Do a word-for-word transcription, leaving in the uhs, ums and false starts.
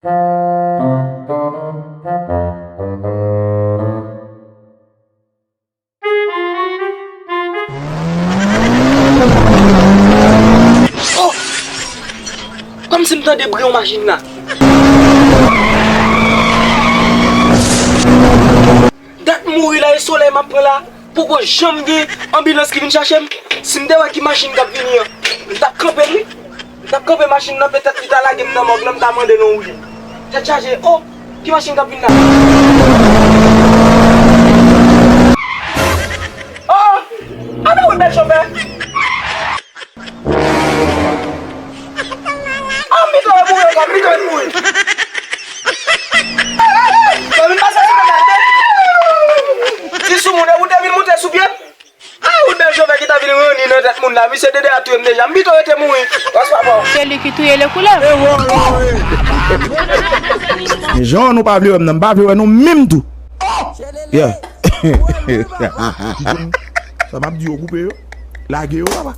Oh! Kòmsi m tande bri yon machin la. Dat m mouri la, e solèy m ap pran la. Poko janm gen anbilans ki vin chache m. Si m te wè ki machin k ap vini an, m t ap kanpe l, wi. M t ap kanpe machin nan, petèt li ta lage m nan mòg lan, m ta mande l yon woulib. Tèt chaje, oh, ki machin k ap vin la? Oh! Ann wout bèl chofè! Ah, m pito e mouri ankò, m pito e mouri. Bon, vin pase sou mwen la. Ti sou moun, e ou te vin moute sou pye m? Ah, ou bèl chofè ki ta vin ranni nan tèt moun la. Misye dede a touye m deja. M pito rete mouri. Bonswa, bò. Se li ki touye le koulèv. Jan nou pa vle wè m nan, m pa vle wè nou menm tou. Yeah. Sa m ap di yo, koupe yo. Lage yo, papa.